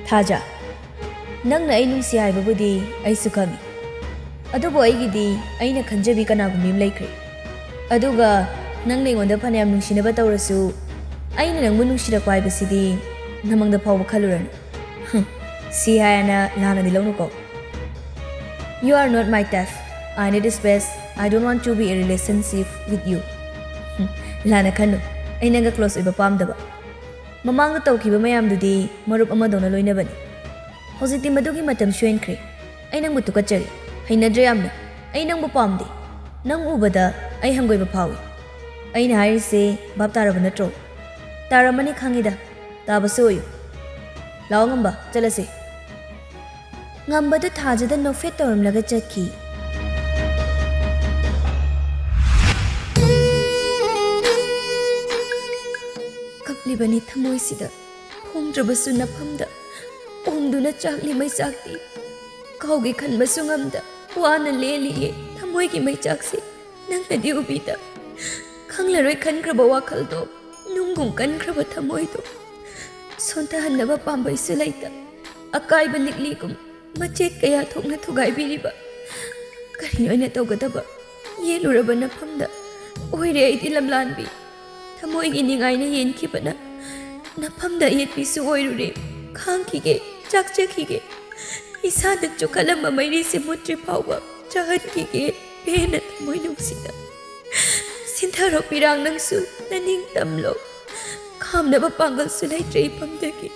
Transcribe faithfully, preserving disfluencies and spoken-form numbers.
ꯊꯥꯖ, ꯅꯪꯅ ꯑꯩ ꯅꯨꯡꯁꯤ ꯍꯥꯏꯕꯕꯨꯗꯤ ꯑꯩꯁꯨ ꯈꯪꯏ꯫ ꯑꯗꯨꯕꯨ ꯑꯩꯒꯤꯗꯤ ꯑꯩꯅ ꯈꯟꯖꯕꯤ ꯀꯅꯥꯒꯨꯝꯕꯤ ꯑꯃ ꯂꯩꯈ꯭ꯔꯦ꯫ ꯑꯗꯨꯒ ꯅꯪꯅ ꯑꯩꯉꯣꯟꯗ ꯐꯅꯌꯥꯝ ꯅꯨꯡꯁꯤꯅꯕ ꯇꯧꯔꯁꯨ, ꯑꯩꯅ ꯅꯪꯕꯨ ꯅꯨꯡꯁꯤꯔꯛꯄ ꯍꯥꯏꯕꯁꯤꯗꯤ ꯅꯃꯪꯗ ꯐꯥꯎꯕ ꯈꯜꯂꯨꯔꯅꯨ꯫ ꯍꯨꯝ, ꯁꯤ ꯍꯥꯏꯅ ꯂꯥꯟꯅꯗꯤ ꯂꯧꯅꯨꯀꯣ꯫ "You are not my type. I need space. I don't want to be a relationship with you." ꯍꯨꯝ, ꯂꯥꯟꯅ ꯈꯟꯅꯨ, ꯑꯩ ꯅꯪꯒ close ꯑꯣꯏꯕ ꯄꯥꯝꯗꯕ꯫ ꯃꯃꯥꯡꯗ ꯇꯧꯈꯤꯕ ꯃꯌꯥꯝꯗꯨꯗꯤ ꯃꯔꯨꯞ ꯑꯃꯗꯧꯅ ꯂꯣꯏꯅꯕꯅꯤ꯫ ꯍꯧꯖꯤꯛꯇꯤ ꯃꯗꯨꯒꯤ ꯃꯇꯝꯁꯨ ꯍꯦꯟꯈ꯭ꯔꯦ꯫ ꯑꯩ ꯅꯪꯕꯨ ꯇꯨꯀꯠꯆꯔꯤ, ꯍꯩꯅꯗ꯭ꯔꯦ ꯌꯥꯝꯅ꯫ ꯑꯩ ꯅꯪꯕꯨ ꯄꯥꯝꯗꯦ꯫ ꯅꯪ ꯎꯕꯗ ꯑꯩ ꯍꯪꯒꯣꯏꯕ ꯐꯥꯎꯏ꯫ ꯑꯩꯅ ꯍꯥꯏꯔꯤꯁꯦ ꯚꯥꯞ ꯇꯥꯔꯕ ꯅꯠꯇ꯭ꯔꯣ? ꯇꯥꯔꯝꯃꯅꯤ ꯈꯪꯉꯤꯗ꯫ ꯇꯥꯕꯁꯨ ꯑꯣꯏꯌꯨ꯫ ꯂꯥꯛꯑꯣ ꯉꯝꯕ, ꯆꯠꯂꯁꯤ꯫ ꯉꯝꯕꯗꯨ ꯊꯥꯖꯗ ꯅꯣꯛꯐꯦꯠ ꯇꯧꯔꯝꯂꯒ ꯆꯠꯈꯤ꯫ ꯀꯞꯂꯤꯕꯅꯤ ꯊꯃꯣꯏꯁꯤꯗ, ꯐꯣꯡꯗ꯭ꯔꯕꯁꯨ ꯅꯐꯝꯗ, ꯑꯣꯝꯗꯨꯅ ꯆꯥꯛꯂꯤ ꯃꯩꯆꯥꯛꯇꯤ꯫ ꯀꯥꯎꯒꯦ ꯈꯟꯕꯁꯨ ꯉꯝꯗ, ꯋꯥꯅ ꯂꯦꯜꯂꯤꯌꯦ ꯊꯃꯣꯏꯒꯤ ꯃꯩꯆꯥꯛꯁꯤ꯫ ꯅꯪꯅꯗꯤ ꯎꯕꯤꯗ, ꯈꯪꯂꯔꯣꯏ ꯈꯟꯈ꯭ꯔꯕ ꯋꯥꯈꯜꯗꯣ, ꯅꯨꯡꯒꯨꯝ ꯀꯟꯈ꯭ꯔꯕ ꯊꯃꯣꯏꯗꯣ꯫ ꯁꯣꯟꯊꯍꯟꯅꯕ ꯄꯥꯝꯕꯩꯁꯨ ꯂꯩꯇ, ꯑꯀꯥꯏꯕ ꯂꯤꯛꯂꯤꯒꯨꯝ ꯃꯆꯦꯠ ꯀꯌꯥ ꯊꯣꯛꯅ ꯊꯨꯒꯥꯏꯕꯤꯔꯤꯕ꯫ ꯀꯔꯤ ꯑꯣꯏꯅ ꯇꯧꯒꯗꯕ? ꯌꯦꯠꯂꯨꯔꯕ ꯅꯐꯝꯗ ꯑꯣꯏꯔꯦ ꯑꯩꯗꯤ ꯂꯝꯂꯥꯟꯕꯤ꯫ ꯊꯃꯣꯏꯒꯤ ꯅꯤꯡꯉꯥꯏꯅ ꯌꯦꯟꯈꯤꯕꯅ ꯅꯐꯝꯗ ꯌꯦꯠꯄꯤꯁꯨ ꯑꯣꯏꯔꯨꯔꯦ꯫ ꯈꯥꯡꯈꯤꯒꯦ, ꯆꯥꯛꯆꯈꯤꯒꯦ꯫ ꯏꯁꯥꯅ ꯆꯨꯈꯠꯂꯝꯕ ꯃꯩꯔꯤꯁꯦ ꯃꯨꯠꯇ꯭ꯔꯤ ꯐꯥꯎꯕ ꯆꯥꯍꯟꯈꯤꯒꯦ ꯄꯦꯟꯅ ꯊꯃꯣꯏ ꯅꯨꯡꯁꯤꯅ꯫ ꯁꯤꯟꯊꯔꯣ ꯄꯤꯔꯥꯡ ꯅꯪꯁꯨ ꯅꯅꯤꯡ ꯇꯝꯂꯣ꯫ ꯈꯥꯝꯅꯕ ꯄꯥꯡꯒꯜꯁꯨ ꯂꯩꯇ꯭ꯔꯦ ꯏꯐꯝꯗꯒꯤ꯫